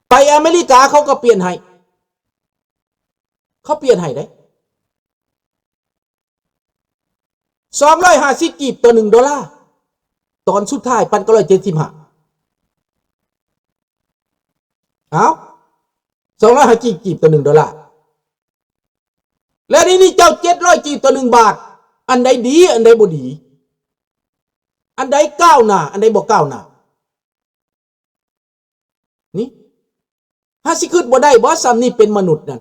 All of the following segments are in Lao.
ໄປອາເມລິກາເຂົາກໍປ່ຽນໃຫ້ ເຂົາປ່ຽນໃຫ້ເດ້ ສອງຮ້ອຍຫ້າສິບກີບຕໍ່ໜຶ່ງໂດລາ. ຕອນສຸດທ້າຍ ພັນເກົ້າຮ້ອຍເຈັດສິບຫ້າ ເອົ້າ ສອງຮ້ອຍຫ້າສິບກີບຕໍ່ໜຶ່ງໂດລາ ແລະ ນີ້ ນີ້ເຈົ້າ ເຈັດຮ້ອຍກີບຕໍ່ໜຶ່ງບາດ ອັນໃດດີ ອັນໃດບໍ່ດີ ອັນໃດກ້າວໜ້າ ອັນໃດບໍ່ກ້າວໜ້າ? ນີ້ ຫາຊິຄິດບໍ່ໄດ້ບໍ່ ສ່ຳນີ້ເປັນມະນຸດນັ້ນ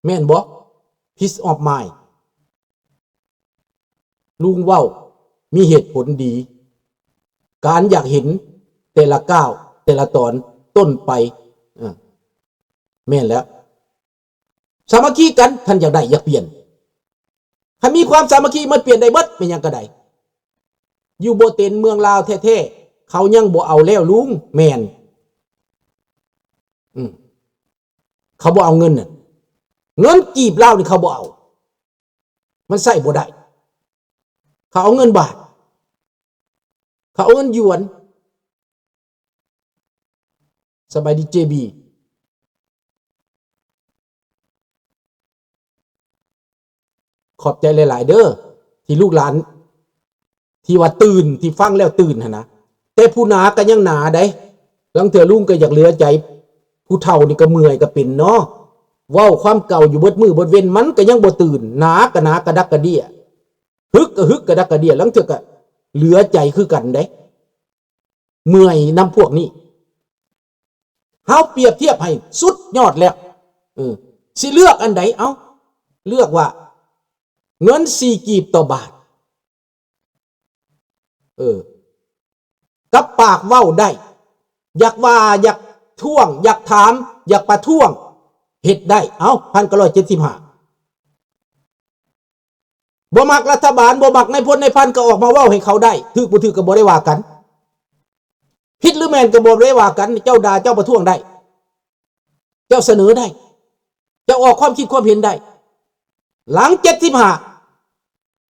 ແມ່ນບໍ່? Peace of mind ລຸງເວົ້າມີເຫດຜົນດີ ການຢາກເຫັນແຕ່ລະກ້າວ ແຕ່ລະຕອນ ຕົ້ນໄປ ເອີ ແມ່ນແລ້ວ ສາມັກຄີກັນ ຄັນຢາກໄດ້ ຢາກປ່ຽນ ຄັນມີຄວາມສາມັກຄີ ມັນປ່ຽນໄດ້ເບິດ ແມ່ນຫຍັງກໍໄດ້. ຢູ່ບໍ່ເຕັນ ເມືອງລາວແທ້ໆ ເຂົາຍັງບໍ່ເອົາແລ້ວລຸງ. ແມ່ນ ອືມ ເຂົາບໍ່ເອົາເງິນນະ ເງິນກີບລາວນີ້ເຂົາບໍ່ເອົາ ມັນໃຊ້ບໍ່ໄດ້ ເຂົາເອົາເງິນບາດ ເຂົາເອົາເງິນຢວນ. ສະບາຍດີ ເຈບີ ຂອບໃຈຫຼາຍໆເດີ ທີ່ລູກຫຼານ ທີ່ວ່າຕື່ນ ທີ່ຟັງແລ້ວຕື່ນຫັ້ນນະ ແຕ່ຜູ້ໜາກໍຍັງໜາໃດ໋. ລາງເທື່ອລຸງກໍຢາກເຫຼືອໃຈ ຜູ້ເຖົ້ານີ້ກໍເມື່ອຍກໍເປັນເນາະ ເວົ້າຄວາມເກົ່າຢູ່ເບິດມື້ເບິດເວັນ ມັນກໍຍັງບໍ່ຕື່ນ ໜາກໍໜາກະດັກກະເດຍ ຮຶກກໍຮຶກກະດັກກະເດຍ ລາງເທື່ອກໍເຫຼືອໃຈຄືກັນເດ້. ເມື່ອຍນຳພວກນີ້ ເຮົາປຽບທຽບໃຫ້ສຸດຍອດແລ້ວ ເອີ ຊິເລືອກອັນໃດ? ເອົ້າ ເລືອກວ່າເງິນສີ່ກີບຕໍ່ບາດ ເອີ ກັບປາກເວົ້າໄດ້ ຢາກວ່າ ຢາກທ້ວງ ຢາກຖາມ ຢາກປະທ້ວງ ເຮັດໄດ້ ເອົ້າ ພັນເກົ້າຮ້ອຍເຈັດສິບຫ້າ ບໍ່ມັກລັດຖະບານ ບໍ່ມັກນາຍພົນນາຍພັນ ກໍອອກມາເວົ້າໃຫ້ເຂົາໄດ້ ຖືກບໍ່ຖືກກໍບໍ່ໄດ້ວ່າກັນ ຜິດຫຼືແມ່ນກໍບໍ່ໄດ້ວ່າກັນ ເຈົ້າດ່າເຈົ້າປະທ້ວງໄດ້ ເຈົ້າສະເໜີໄດ້ ເຈົ້າອອກຄວາມຄິດຄວາມເຫັນໄດ້. ຫຼັງເຈັດສິບຫ້າ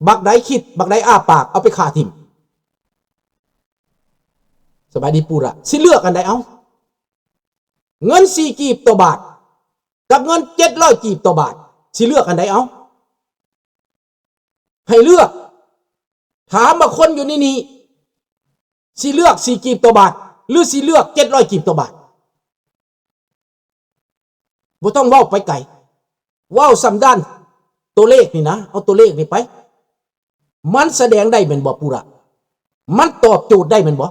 ບັກໃດຄິດ ບັກໃດອ້າປາກ ເອົາໄປຂ້າຖິ້ມ. ສະບາຍດີປູຣະ ຊິເລືອກອັນໃດເອົາ? ເງິນສີ່ກີບຕໍ່ບາດ ກັບເງິນເຈັດຮ້ອຍກີບຕໍ່ບາດ ຊິເລືອກອັນໃດເອົາ? ໃຫ້ເລືອກ ຖາມວ່າຄົນຢູ່ໃນນີ້ ຊິເລືອກສີ່ກີບຕໍ່ບາດ ຫຼື ຊິເລືອກເຈັດຮ້ອຍກີບຕໍ່ບາດ? ບໍ່ຕ້ອງເວົ້າໄປໄກ ເວົ້າສ່ຳດ້ານຕົວເລກນີ້ນະ ເອົາຕົວເລກນີ້ໄປ ມັນສະແດງໄດ້ແມ່ນບໍ່ ປູຣະ? ມັນຕອບໂຈດໄດ້ແມ່ນບໍ່?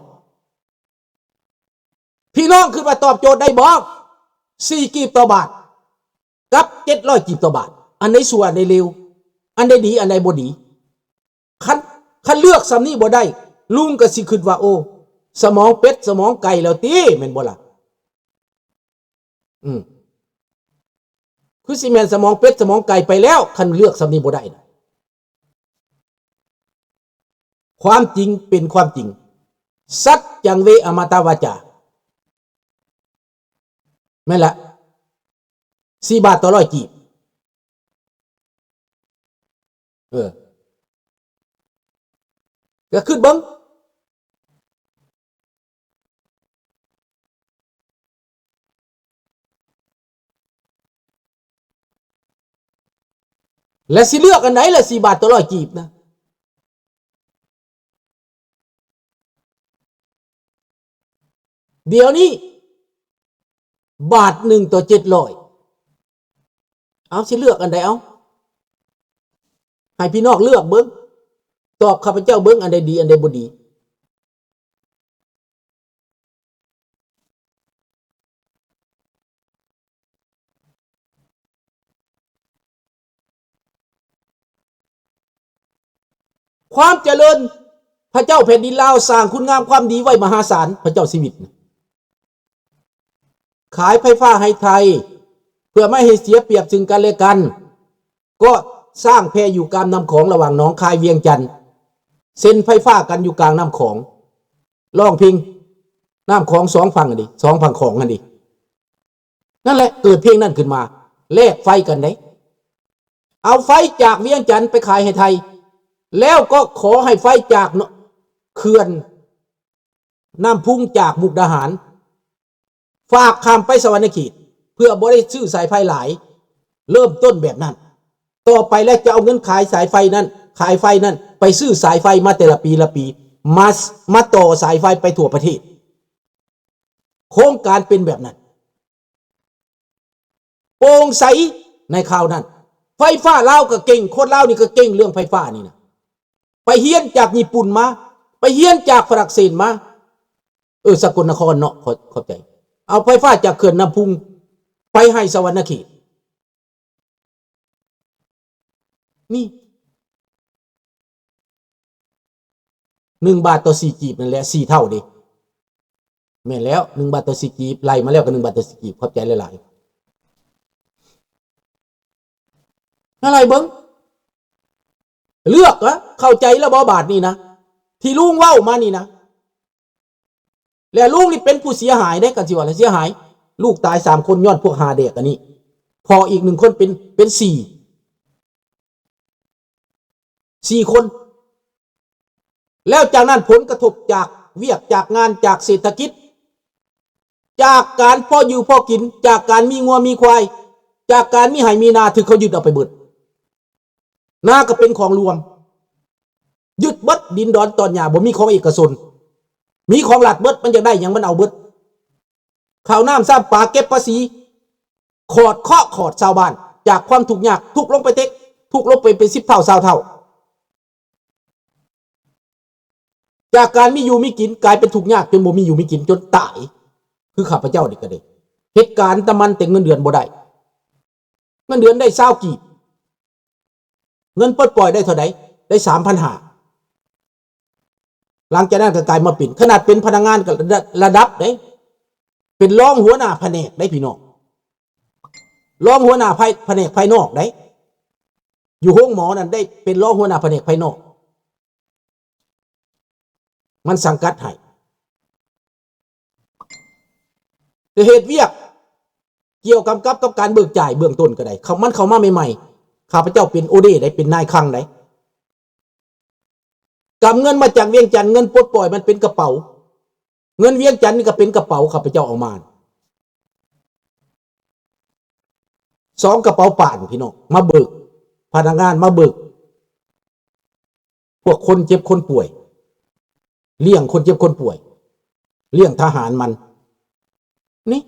ພີ່ນ້ອງຄິດວ່າຕອບໂຈດໄດ້ບໍ່? ສີ່ກີບຕໍ່ບາດ ກັບເຈັດຮ້ອຍກີບຕໍ່ບາດ ອັນໃດຊົ່ວ ອັນໃດເລວ ອັນໃດດີ ອັນໃດບໍ່ດີ? ຄັນ ຄັນເລືອກສ່ຳນີ້ບໍ່ໄດ້ ລຸງກໍຊິຄິດວ່າ ໂອ້ ສະໝອງເປັດ ສະໝອງໄກ່ແລ້ວຕິ ແມ່ນບໍ່ລະ? ອືມ ຄືຊິແມ່ນສະໝອງເປັດ ສະໝອງໄກ່ໄປແລ້ວ ຄັນເລືອກສ່ຳນີ້ບໍ່ໄດ້ນະ. ຄວາມຈິງເປັນຄວາມຈິງ ສັດຈັງເວ ອະມະຕະວາຈາ ແມ່ນລະ ສີ່ບາດຕໍ່ຮ້ອຍກີບ ເອີ ກໍຄິດເບິ່ງ ແລະ ຊິເລືອກອັນໃດລະ ສີ່ບາດຕໍ່ຮ້ອຍກີບນະ? ດຽວນີ້ບາດໜຶ່ງຕໍ່ເຈັດຮ້ອຍ ເອົາ ຊິເລືອກອັນໃດເອົາ? ໃຫ້ພີ່ນ້ອງເລືອກເບິ່ງ ຕອບຂ້າພະເຈົ້າເບິ່ງ ອັນໃດດີ ອັນໃດບໍ່ດີ? ຄວາມຈະເລີນ ພະເຈົ້າແຜ່ນດິນລາວສ້າງຄຸນງາມຄວາມດີໄວ້ມະຫາສານ ພະເຈົ້າຊີວິດ ຂາຍໄຟຟ້າໃຫ້ໄທ ເພື່ອບໍ່ໃຫ້ເສຍປຽບຊຶ່ງກັນແລະກັນ ກໍສ້າງແພຢູ່ກາງນ້ຳຂອງລະຫວ່າງໜອງຄາຍວຽງຈັນ ເຊັນໄຟຟ້າກັນຢູ່ກາງນ້ຳຂອງ ຮ້ອງເພງນ້ຳຂອງສອງຝັ່ງຫັ້ນເດ ສອງຝັ່ງຂອງຫັ້ນເດ ນັ້ນແຫຼະ ເກີດເພງນັ້ນຂຶ້ນມາ ແລກໄຟກັນເດ້ ເອົາໄຟຈາກວຽງຈັນໄປຂາຍໃຫ້ໄທ ແລ້ວກໍຂໍໃຫ້ໄຟຈາກ ນ- ເຂື່ອນນ້ຳພຸງຈາກມຸກດາຫານ ຝາກຂ້າມໄປສະຫວັນນະເຂດ ເພື່ອບໍ່ໄດ້ຊື້ສາຍໄຟຫຼາຍ ເລີ່ມຕົ້ນແບບນັ້ນ. ຕໍ່ໄປແລ້ວຈະເອົາເງິນຂາຍສາຍໄຟນັ້ນ ຂາຍໄຟນັ້ນ ໄປຊື້ສາຍໄຟມາແຕ່ລະປີລະປີ ມາ ມາຕໍ່ສາຍໄຟໄປທົ່ວປະເທດ. ໂຄງການເປັນແບບນັ້ນ ໂປ່ງໃສໃນຄາວນັ້ນ. ໄຟຟ້າລາວກໍເກັ່ງ, ຄົນລາວນີ້ກໍເກັ່ງເລື່ອງໄຟຟ້ານີ້ນະ. ໄປຮຽນຈາກຍີ່ປຸ່ນມາ, ໄປຮຽນຈາກຝຣັ່ງເສດມາ. ເອີ ສະກົນນະຄອນເນາະ, ຂໍ ຂອບໃຈ. ເອົາໄຟຟ້າຈາກເຂື່ອນນ້ຳພຸງໄປໃຫ້ສະຫວັນນະເຂດ. ນີ້ ໜຶ່ງບາດຕໍ່ສີ່ກີບນັ້ນແຫຼະ ສີ່ເທົ່າເດ້. ແມ່ນແລ້ວ ໜຶ່ງບາດຕໍ່ສີ່ກີບ ໄລ່ມາແລ້ວກໍໜຶ່ງບາດຕໍ່ສີ່ກີບ. ຂອບໃຈຫຼາຍໆ. ມາໄລ່ເບິ່ງ ເລືອກນະ ເຂົ້າໃຈແລ້ວບໍ່ບາດນີ້ນະ ທີ່ລຸງເວົ້າມານີ້ນະ? ແລ້ວລຸງນີ້ເປັນຜູ້ເສຍຫາຍເດ້ ຄັນຊິວ່າແລ້ວເສຍຫາຍ. ລູກຕາຍສາມຄົນຍ້ອນພວກຫາແດກອັນນີ້. ພໍ່ອີກໜຶ່ງຄົນເປັນ ເປັນສີ່ ສີ່ຄົນ. ແລ້ວຈາກນັ້ນຜົນກະທົບຈາກວຽກຈາກງານ ຈາກເສດຖະກິດ ຈາກການພໍຢູ່ພໍກິນ ຈາກການມີງົວມີຄວາຍ ຈາກການມີໄຮ່ມີນາ ຖືກເຂົາຍຶດເອົາໄປເບິດ. ນາກໍເປັນຂອງລວມ ຍຶດເບິດ. ດິນດອນຕອນຫຍ້າບໍ່ມີຂອງເອກະຊົນ ມີຂອງລັດເບິດ. ມັນຢາກໄດ້ຫຍັງມັນເອົາເບິດ. ເຂົ້ານ້ຳຊຳປາ ເກັບພາສີ ຂອດເຄາະຂອດຊາວບ້ານ ຈາກຄວາມທຸກຍາກ ທຸກລົງໄປເຕັກ ທຸກລົງໄປເປັນສິບເທົ່າຊາວເທົ່າ. ຈາກການມີຢູ່ມີກິນ ກາຍເປັນທຸກຍາກຈົນບໍ່ມີຢູ່ມີກິນ ຈົນຕາຍ. ຄືຂ້າພະເຈົ້ານີ້ກໍໄດ້ ເຮັດການນຳມັນ ແຕ່ເງິນເດືອນບໍ່ໄດ້. ເງິນເດືອນໄດ້ຊາວກີບ ເງິນປົດປ່ອຍໄດ້ເທົ່າໃດ? ໄດ້ສາມພັນຫ້າ. ຫຼັງຈາກນັ້ນກໍກາຍມາເປັນ ຂະໜາດເປັນພະນັກງານກໍລະ ລະດັບເດ້ ເປັນຮອງຫົວໜ້າພະແນກໄດ໋ພີ່ນ້ອງ. ຮອງຫົວໜ້າພາຍ ພະແນກພາຍນອກໄດ໋ ຢູ່ໂຮງໝໍນັ້ນໄດ້ເປັນຮອງຫົວໜ້າພະແນກພາຍນອກ ມັນສັງກັດໃຫ້. ແຕ່ເຮັດວຽກກ່ຽວກັບ ກັບ ກັບການເບີກຈ່າຍເບື້ອງຕົ້ນກໍໄດ້ ເຂົ້າ ມັນເຂົ້າມາໃໝ່ໆ ຂ້າພະເຈົ້າເປັນໂອເດໄດ໋ ເປັນນາຍຄັງໄດ໋. ກຳເງິນມາຈາກວຽງຈັນ ເງິນປົດປ່ອຍມັນເປັນກະເປົາ. ເງິນວຽງຈັນນີ້ກໍເປັນກະເປົາ ຂ້າພະເຈົ້າເອົາມາ ສອງກະເປົາປານພີ່ນ້ອງ ມາເບີກ ພະນັກງານມາເບີກ ພວກຄົນເຈັບຄົນປ່ວຍ ລ້ຽງຄົນເຈັບຄົນປ່ວຍ ລ້ຽງທະຫານມັນ ນີ້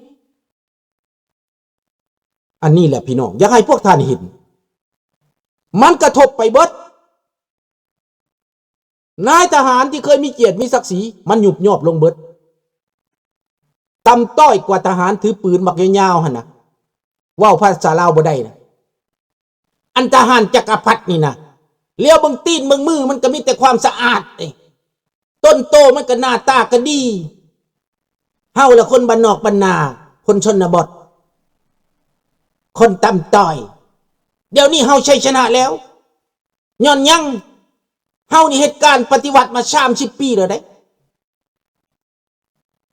ອັນນີ້ແຫຼະພີ່ນ້ອງ ຢາກໃຫ້ພວກທ່ານເຫັນ ມັນກະທົບໄປເບິດ. ນາຍທະຫານທີ່ເຄີຍມີກຽດມີສັກສີ ມັນຍຸບຍອບລົງເບິດ. ຕ່ຳຕ້ອຍກວ່າທະຫານຖືປືນບັກຍາວໆຫັ້ນນະ ເວົ້າພາສາລາວບໍ່ໄດ້ນະ. ອັນທະຫານຈັກກະພັດນີ້ນະ ຫຼຽວເບິ່ງຕີນເບິ່ງມືມັນກໍມີແຕ່ຄວາມສະອາດເດ້. ຕົ້ນໂຕມັນກໍໜ້າຕາກໍດີ. ເຮົາລະຄົນບ້ານນອກບ້ານນາ ຄົນຊົນນະບົດ ຄົນຕ່ຳຕ້ອຍ. ດຽວນີ້ເຮົາໄຊຊະນະແລ້ວ. ຍ້ອນຫຍັງ? ເຮົານີ້ເຮັດການປະຕິວັດມາສາມສິບປີແລ້ວເດ້.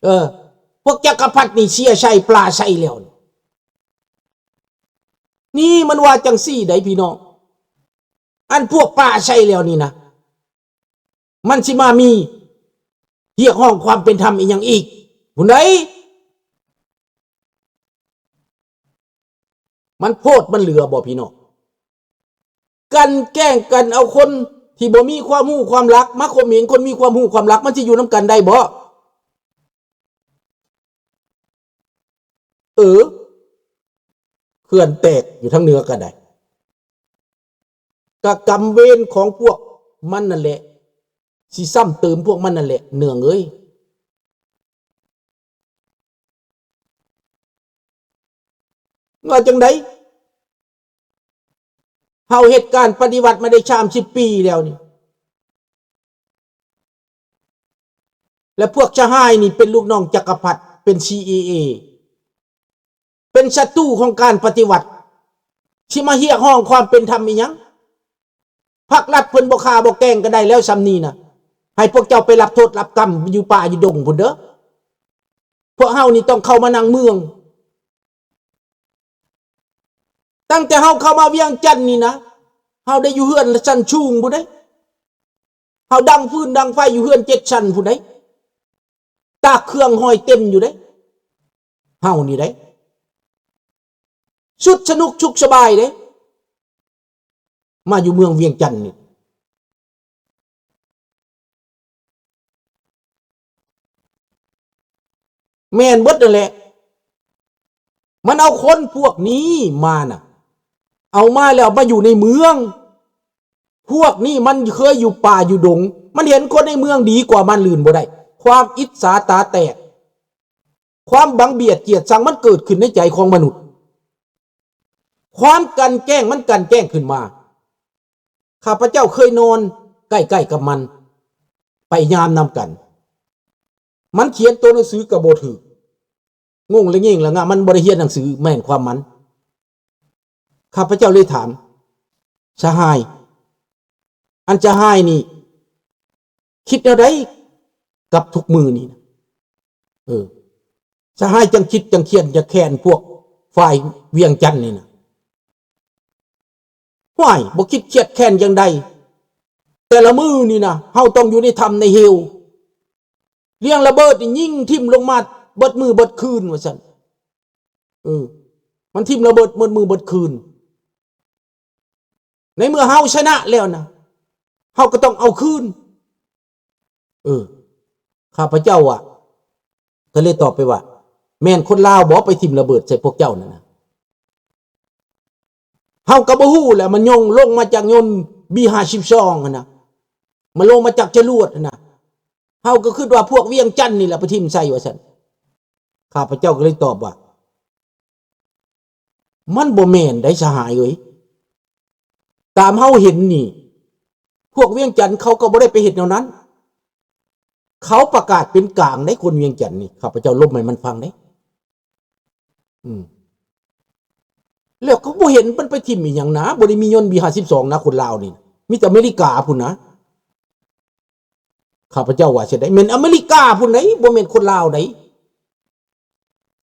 ເອີ ພວກຈັກກະພັດນີ້ເສຍໄຊປລາໄຊແລ້ວ. ນີ້ມັນວ່າຈັ່ງຊີ້ໃດ໋ພີ່ນ້ອງ. ອັນພວກປລາໄຊແລ້ວນີ້ນະ ມັນຊິມາມີຮຽກຮ້ອງຄວາມເປັນທຳອີ່ຫຍັງອີກພຸ້ນໃດ໋. ມັນໂພດມັນເຫຼືອບໍ່ພີ່ນ້ອງ? ກັ່ນແກ້ງກັນເອົາຄົນທີ່ບໍ່ມີຄວາມຮູ້ຄວາມຫຼັກມາຂົ່ມເຫງຄົນມີຄວາມຮູ້ຄວາມຫຼັກ ມັນຊິຢູ່ນຳກັນໄດ້ບໍ່? ເອີ ເຂື່ອນແຕກຢູ່ທາງເໜືອກໍໄດ້. ກະກຳເວນຂອງພວກມັນນັ້ນແຫຼະ ຊິຊ້ຳເຕີມພວກມັນນັ້ນແຫຼະ ເໜືອງເອີຍ. ວ່າຈັ່ງໃດ? ເຮົາເຮັດການປະຕິວັດມາໄດ້ສາມສິບປີແລ້ວນີ້ ແລະ ພວກສະຫາຍນີ້ເປັນລູກນ້ອງຈັກກະພັດ ເປັນ ຊີໄອເອ ເປັນສັດຕູຂອງການປະຕິວັດ ຊິມາຮຽກຮ້ອງຄວາມເປັນທຳອີ່ຫຍັງ? ພັກລັດເພິ່ນບໍ່ຂ້າບໍ່ແກ້ງກໍໄດ້ແລ້ວຊ່ຳນີ້ນະ ໃຫ້ພວກເຈົ້າໄປຮັບໂທດຮັບກຳຢູ່ປ່າຢູ່ດົງພຸ້ນເດີ້. ພວກເຮົານີ້ຕ້ອງເຂົ້າມານັ່ງເມືອງ. ຕັ້ງແຕ່ເຮົາເຂົ້າມາວຽງຈັນນີ້ນະ ເຮົາໄດ້ຢູ່ເຮືອນຊັ້ນສູງພຸ້ນເດ້. ເ ເຮົາດັງຟືນດັງໄຟຢູ່ເຮືອນເຈັດຊັ້ນພຸ້ນໃດ໋ ຕາກເຄື່ອງຫ້ອຍເຕັມຢູ່ເດ້ ເຮົານີ້ເດ້ ສຸດສະໜຸກສຸກສະບາຍເດ້ ມາຢູ່ເມືອງວຽງຈັນນີ້ ແມ່ນເບິດນັ້ນແຫຼະ ມັນເອົາຄົນພວກນີ້ມານະ ເອົາມາແລ້ວມາຢູ່ໃນເມືອງ ພວກນີ້ມັນເຄີຍຢູ່ປ່າຢູ່ດົງ ມັນເຫັນຄົນໃນເມືອງດີກວ່າມັນ ລື່ນບໍ່ໄດ້ ຄວາມອິດສາຕາແຕກ ຄວາມບັງບຽດກຽດຊັງ ມັນເກີດຂຶ້ນໃນໃຈຂອງມະນຸດ ຄວາມກັ່ນແກ້ງມັນກັ່ນແກ້ງຂຶ້ນມາ. ຂ້າພະເຈົ້າເຄີຍນອນໃກ້ໆກັບມັນ ໄປຍາມນຳກັນ ມັນຂຽນຕົວໜັງສືກໍບໍ່ຖືກ ງົງລະເງງລະງະ ມັນບໍ່ໄດ້ຮຽນໜັງສື ແມ່ນຄວາມມັນ. ຂ້າພະເຈົ້າເລີຍຖາມ ສະຫາຍ ອັນສະຫາຍນີ້ຄິດແນວໃດກັບທຸກມື້ນີ້ນະ? ເອີ ສະຫາຍຈັ່ງຄິດຈັ່ງຄຽນຈັ່ງແຄ້ນພວກຝ່າຍວຽງຈັນນີ້ນະ? ຫ້ວຍ ບໍ່ຄິດຄຽດແຄ້ນຈັ່ງໃດ ແຕ່ລະມື້ນີ້ນະ ເຮົາຕ້ອງຢູ່ໃນຖ້ຳໃນເຫວ ລຽງລະເບີດນີ້ຍິງຖິ້ມລົງມາເບິດມື້ເບິດຄືນວ່າຊັ້ນ. ເອີ ມັນຖິ້ມລະເບີດເບິດມື້ເບິດຄືນ. ໃນເມື່ອເຮົາຊະນະແລ້ວນະ ເຮົາກໍຕ້ອງເອົາຄືນ. ເອີ ຂ້າພະເຈົ້າວ່າ ກໍເລີຍຕອບໄປວ່າ ແມ່ນຄົນລາວບໍ່ໄປຖິ້ມລະເບີດໃສ່ພວກເຈົ້ານັ້ນນະ? ເຮົາກໍບໍ່ຮູ້ແຫຼະ ມັນຍົງລົງມາຈາກຍົນ ບີຫ້າສິບສອງຫັ້ນນະ ມັນລົງມາຈາກຈະຫຼວດຫັ້ນນະ ເຮົາກໍຄິດວ່າພວກວຽງຈັນນີ້ແຫຼະໄປຖິ້ມໃສ່ວ່າຊັ້ນ. ຂ້າພະເຈົ້າກໍເລີຍຕອບວ່າ ມັນບໍ່ແມ່ນໃດສະຫາຍເອີຍ ຕາມເຮົາເຫັນນີ້ ພວກວຽງຈັນເຂົາກໍບໍ່ໄດ້ໄປເຮັດແນວນັ້ນ ເຂົາປະກາດເປັນກາງໃດ ຄົນວຽງຈັນນີ້ ຂ້າພະເຈົ້າລົມໃຫ້ມັນຟັງເດ້. ອືມ ແລ້ວກໍບໍ່ເຫັນມັນໄປຖິ້ມອີ່ຫຍັງນະ ບໍ່ໄດ້ມີຍົນ ບີຫ້າສິບສອງ ນະ ຄົນລາວນີ້ ມີແຕ່ອາເມລິກາພຸ້ນນະ. ຂ້າພະເຈົ້າວ່າຊັ້ນໃດ ແມ່ນອາເມລິກາພຸ້ນໃດ ບໍ່ແມ່ນຄົນລາວໃດ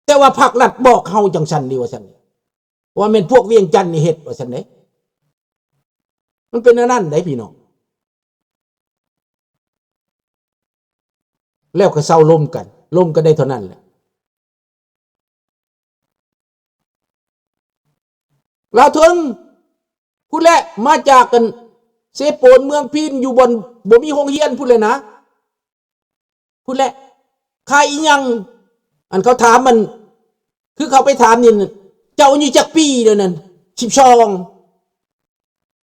ແຕ່ວ່າພັກລັດບອກເຮົາຈັ່ງຊັ້ນເດ ວ່າຊັ້ນ ວ່າແມ່ນພວກວຽງຈັນນີ້ເຮັດ ວ່າຊັ້ນເດ. ມັນເປັນແນວນັ້ນໃດພີ່ນ້ອງ. ແລ້ວກໍເຊົາລົມກັນ ລົມກັນໄດ້ເທົ່ານັ້ນແຫຼະ. ລາວເຖິງພຸ້ນແຫຼະ ມາຈາກອັນເຊໂປນ ເມືອງພີນ ຢູ່ບ່ອນບໍ່ມີໂຮງຮຽນພຸ້ນແຫຼະນະ ພຸ້ນແຫຼະ. ຂາຍອີ່ຫຍັງ? ອັນເຂົາຖາມ ມັນ ຄືເຂົາໄປຖາມນີ້ ເຈົ້າອາຍຸຈັກປີ? ດຽວນັ້ນ ສິບສອງ.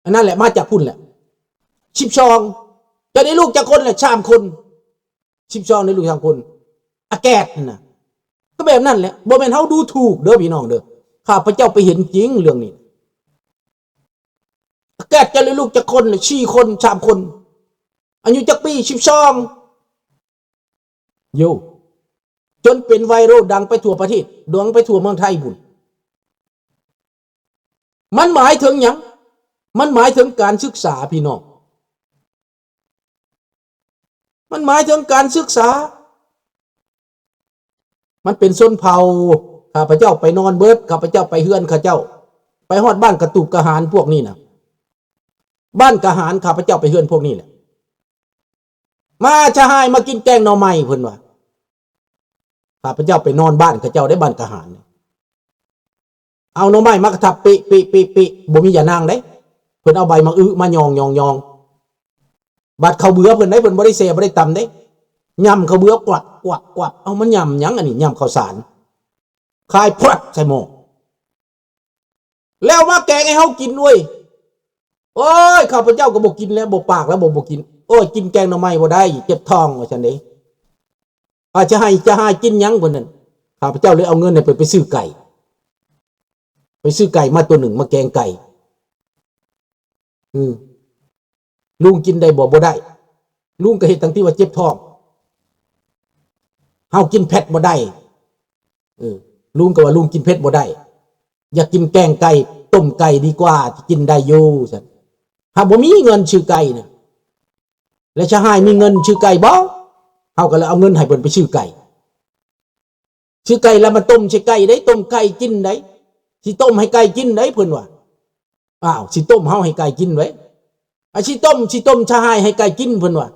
ອັນນັ້ນແຫຼະ ມາຈາກພຸ້ນແຫຼະ ສິບສອງ. ເຈົ້າໄດ້ລູກຈັກຄົນ? ແຫຼະ ສາມຄົນ. ສິບສອງ ໄດ້ລູກສາມຄົນ. ອາແກດຫັ້ນນະ ກໍແບບນັ້ນແຫຼະ ບໍ່ແມ່ນເຮົາດູຖູກເດີພີ່ນ້ອງເດີ ຂ້າພະເຈົ້າໄປເຫັນຈິງເລື່ອງນີ້. ອາແກດ ເຈົ້າໄດ້ລູກຈັກຄົນ? ສີ່ຄົນ ສາມຄົນ. ອາຍຸຈັກປີ? ສິບສອງ. ໂຢ ຈົນເປັນໄວຣັນດັງໄປທົ່ວປະເທດ ດັງໄປທົ່ວເມືອງໄທພຸ້ນ. ມັນໝາຍເຖິງຫຍັງ? ມັນໝາຍເຖິງການສຶກສາ ພີ່ນ້ອງ. ມັນໝາຍເຖິງການສຶກສາ. ມັນເປັນຊົນເຜົ່າ. ຂ້າພະເຈົ້າໄປນອນເບີດ, ຂ້າພະເຈົ້າໄປເຮືອນເຂົາເຈົ້າ, ໄປຮອດບ້ານກະຕູບກະຫານພວກນີ້ນະ. ບ້ານກະຫານ ຂ້າພະເຈົ້າໄປເຮືອນພວກນີ້ແຫຼະ. ມາຊະຫາຍ ມາກິນແກງໜໍ່ໄມ້ ເພິ່ນວ່າ. ຂ້າພະເຈົ້າໄປນອນບ້ານເຂົາເຈົ້າໄດ໋ ບ້ານກະຫານ. ເອົາໜໍ່ໄມ້ມາກະທັບ ເປະ ເປະ ເປະ ເປະ ບໍ່ມີຢານາງເດ້. ເພິ່ນເອົາໃບໝາກອຶມາຫຍ້ອງໆໆ. ບາດເຂົ້າເບືອເພິ່ນໄດ໋ ເພິ່ນບໍ່ໄດ້ແຊ່ ບໍ່ໄດ້ຕຳເດ້. ຫຍ້ຳເຂົ້າເບືອ ກວັບ ກວັບ ກວັບ. ເອົາ ມັນຫຍ້ຳຫຍັງອັນນີ້? ຫຍ້ຳເຂົ້າສານ. ຄາຍພຣອດໃສ່ໝໍ້. ແລ້ວມາແກງໃຫ້ເຮົາກິນເວີຍ. ໂອ້ຍ ຂ້າພະເຈົ້າກໍບໍ່ກິນແລ້ວ ບໍ່ປາກແລ້ວ ບໍ່ ບໍ່ກິນ. ໂອ້ຍ ກິນແກງໜໍ່ໄມ້ບໍ່ໄດ້ ເຈັບທ້ອງ ວ່າຊັ້ນເດ້. ອາ ຈະໃຫ້ ຈະໃຫ້ກິນຫຍັງເພິ່ນນັ້ນ? ຂ້າພະເຈົ້າເລີຍເອົາເງິນໃຫ້ເພິ່ນໄປຊື້ໄກ່ ໄປຊື້ໄກ່ມາຕົວໜຶ່ງ ມາແກງໄກ່. ອື ລຸງກິນໄດ້ບໍ່? ບໍ່ໄດ້. ລຸງກໍເຮັດຕັ້ງທີ່ວ່າເຈັບທ້ອງ. ເຮົາກິນເຜັດບໍ່ໄດ້. ເອີ ລຸງກໍວ່າລຸງກິນເຜັດບໍ່ໄດ້. ຢາກກິນແກງໄກ່ ຕົ້ມໄກ່ດີກວ່າ ກິນໄດ້ຢູ່ຊັ້ນ. ຫາກບໍ່ມີເງິນຊື້ໄກ່ນະ. ແລະ ຊະຫາຍມີເງິນຊື້ໄກ່ບໍ່? ເຮົາກໍເລີຍເອົາເງິນໃຫ້ເພິ່ນໄປຊື້ໄກ່. ຊື້ໄກ່ແລ້ວມາຕົ້ມໃສ່ໄກ່ໄດ໋ ຕົ້ມໄກ່ກິນໄດ໋ ຊິຕົ້ມໃຫ້ໄກ່ກິນໄດ໋ ເພິ່ນວ່າ. ອ້າວ ຊິຕົ້ມເຮົາໃຫ້ໄກ່ກິນໄດ໋. ອາ ຊິຕົ້ມ ຊິຕົ້ມຊະຫາຍໃຫ້ໄກ່ກິນ ເພິ່ນວ່າ.